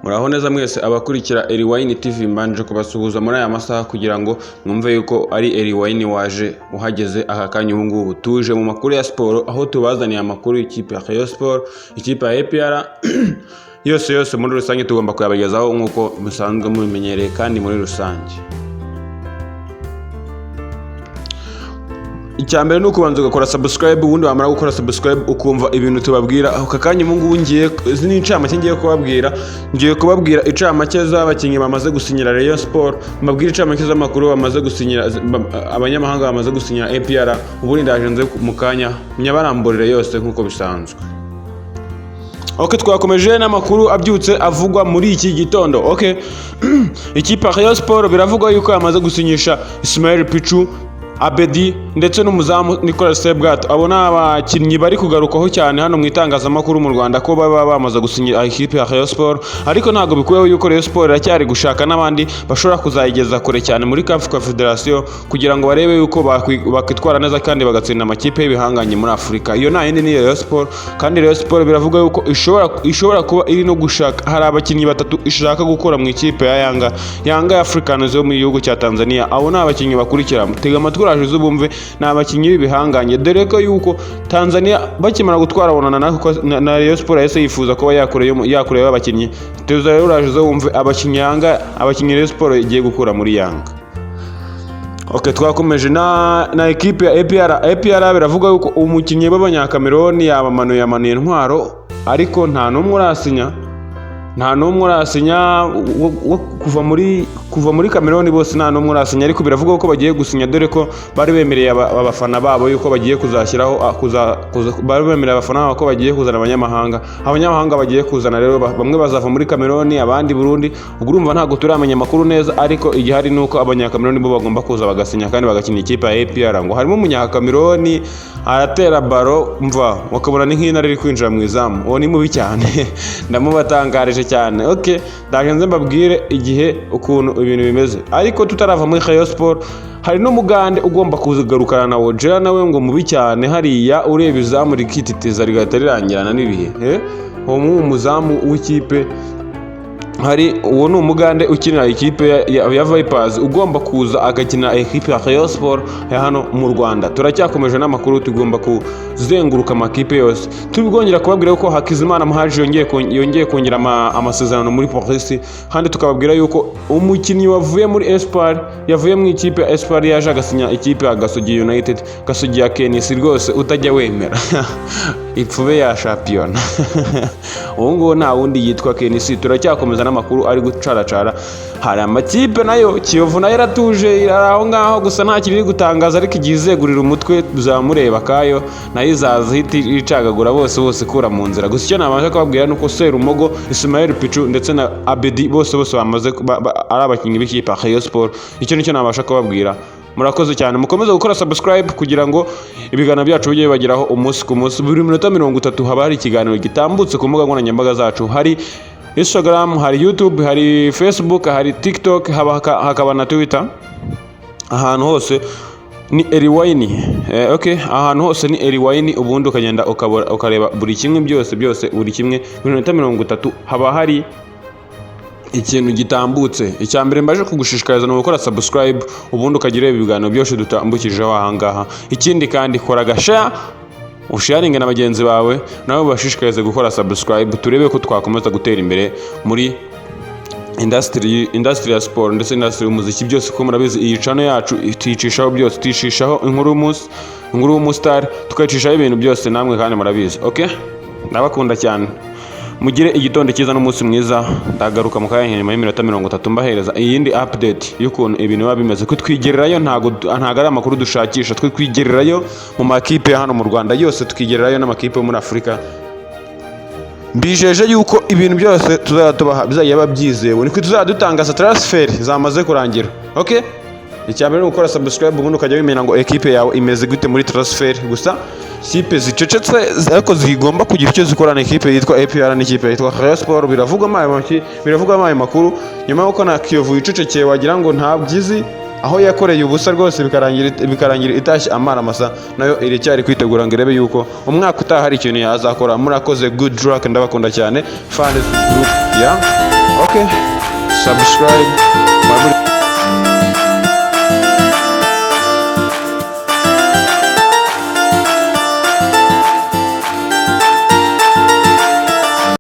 Muraho neza mwese abakurikira Eriwayini TV, mbanje kubasuhuza muri aya masaha kugira ngo mwumve yuko ari Eriwayini waje uhageze aka kanya. Ubu ngubu tuje mu makuru ya siporo, aho tubazaniye amakuru y'ikipe ya Rayon Sport, ikipe ya APR, yose yose muri rusange tugomba kuyabagezaho nk'uko musanzwe mubimenyereye. Kandi muri rusange, icya mbere ni ukubanza ugakora subscribe, ubundi wamara gukora subscribe ukumva ibintu tubabwira ako kanya. Ubu ngubu ngiye, izi ni incamake ngiye kubabwira. Ngiye kubabwira incamake z'abakinnyi bamaze gusinyira Rayon Sport, mbabwire incamake z'amakuru bamaze gusinyira, abanyamahanga bamaze gusinyira APR. Ubundi ndaje nze mu kanya nyabaramburire yose nk'uko bisanzwe. Ok, twakomeje n'amakuru abyutse avugwa muri iki gitondo. Ok, ikipe ya Rayon Sport biravugwa yuko yamaze gusinyisha Ismail Pichu, Abedi ndetse n'umuzamu Nicolas Sebwato. Abo ni abakinnyi bari kugarukwaho cyane hano mu itangazamakuru mu Rwanda ko baba bamaze gusinyira ikipe ya Rayon Sport, ariko ntabwo bikuyeho yuko Rayon Sport iracyari gushaka n'abandi bashobora kuzayigeza kure cyane muri CAF Confederation, kugira ngo barebe yuko bakwitwara neza kandi bagatsinda amakipe y'ibihangange muri Afurika. Iyo nta yindi ni Rayon Sport. Kandi Rayon Sport biravuga yuko ishobora kuba iri no gushaka, hari abakinnyi batatu ishaka gukura mu ikipe ya Yanga Africans yo mu gihugu cya Tanzania. Abo ni abakinnyi bakurikira, tega amatwi uraje uzubumve, ni abakinnyi b'ibihangange, dore ko yuko Tanzania bakimara gutwara bonana na Rayon Sport yahise yifuza kuba yakureyo abakinnyi. Tuza rero uraje uzumve abakinnyi Yanga, abakinnyi Rayon Sport igiye gukura muri Yanga. Ok, twakomeje na ekipe ya APR. APR biravuga yuko umukinnyi w'Abanyakameroni yabamanuye, yamanuye intwaro, ariko nta n'umwe urasinya, nta n'umwe urasinya kuva muri Cameroon bose nta n'umwe urasinya, ariko biravugwa ko bagiye gusinya, dore ko bari bemereye abafana babo yuko bagiye kuzashyiraho bari bemereye abafana babo ko bagiye kuzana abanyamahanga. Abanyamahanga bagiye kuzana rero, bamwe bazava muri Cameroon, abandi Burundi. Ubwo urumva ntabwo turamenya amakuru neza, ariko igihari ni uko Abanyakameroni bo bagomba kuza bagasinya kandi bagakina ikipe ya APR. Ngo harimo Umunyakameroni aratera baro, mva ukabona ni nk'intare iri kwinjira mu izamu. Uwo ni mubi cyane, ndamubatangarije cyane. Ok, ndaje nze mbabwire igihe ukuntu ibintu bimeze. Ariko tutarava muri Rayon Sport, hari n'umugande ugomba kugarukana na Wojera, nawe ngo mubi cyane hariya, ureba izamu rikititiza rigahita rirangirana n'ibihe. Uwo ni umuzamu w'ikipe, hari uwo ni umugande ukinira ikipe ya Vipers, ugomba kuza agakina ekipe ya Rayon Sport ya hano mu Rwanda. Turacyakomeje n'amakuru, tugomba kuzenguruka amakipe yose. Tubigongera kubabwira ko Hakizimana Muhaji yongeye kongera amasezerano muri Police, kandi tukababwira yuko umukinnyi wavuye muri Espoir, yavuye mu ikipe ya Espoir, yaje agasinya ikipe ya Gasogi United, Gasogi ya Kenisi rwose utajya wemera ipfube ya shampiyona. Ubu ngubu nta wundi yitwa Kenisi. Turacyakomeza n'amakuru ari gucaracara. Hari amakipe nayo, Kiyovu nayo iratuje, iri aho ngaho gusa nta kintu iri gutangaza, ariko igihe izegurira umutwe tuzamureba kayo, nayo izaza ihita icagagura bose bose ikura mu nzira. Gusa icyo nabasha kubabwira ni uko Serumogo, Ismael Pichu ndetse na Abedi bose bose bamaze ari abakinnyi b'ikipe ya Rayon Sport. Icyo nicyo nabasha kubabwira. Murakoze cyane, mukomeze gukora subscribe kugira ngo ibiganiro byacu bijye bibageraho umunsi ku munsi. Buri minota 30 haba hari ikiganiro gitambutse ku mbuga nkoranyambaga zacu: hari Instagram, hari YouTube, hari Facebook, hari TikTok, hakaba na Twitter. Ahantu hose ni Eriwayini. Okay, ahantu hose ni Eriwayini. Ubundi ukagenda ukareba buri kimwe, byose byose, buri kimwe. Buri minota 30 haba hari ikintu gitambutse. Icya mbere mbaje kugushishikariza ni ugukora subscribe, ubundi ukajya ureba ibiganiro byose dutambukijeho aha ngaha. Ikindi kandi, kora agashare, usharinge na bagenzi bawe, nabo bashishikarize gukora subscribe, turebe ko twakomeza gutera imbere muri industry ya siporo ndetse industry y'umuziki, byose, kuko murabizi iyi channel yacu tuyicishaho byose, tuyicishaho inkuru y'umunsi, inkuru y'umustar, tukayicishaho ibintu byose, namwe kandi murabizi. Okay, ndabakunda cyane, mugire igitondo cyiza n'umunsi mwiza. Ndagaruka mu kanya nyuma y'iminota 30 mbahereza iyindi update y'ukuntu ibintu biba bimeze, ko twigererayo, ntabwo ari amakuru dushakisha, twe twigererayo mu makipe ya hano mu Rwanda yose, tukigererayo n'amakipe yo muri Afurika. Mbijeje yuko ibintu byose tuzajya tubaha bizajya biba byizewe, niko tuzajya dutangaza transfer zamaze kurangira. Okay, icya mbere ni ugukora subscribe, ubundi ukajya wimenya ngo ekipe yawe imeze gute muri transfer. Gusa kipe zicecetse ariko zigomba kugira icyo zikora na ekipe yitwa APR n'ikipe yitwa Rayon Sport. Biravugwamo ayo makuru nyuma y'uko na Kiyovu yicecekeye, wagira ngo nta byizi aho yakoreye ubusa rwose, bikarangira itashye amara masa. Nayo iracyari kwitegura ngo irebe yuko umwaka utaha hari ikintu yazakora. Murakoze, good luck, ndabakunda cyane, fans group ya. Okay, subscribe.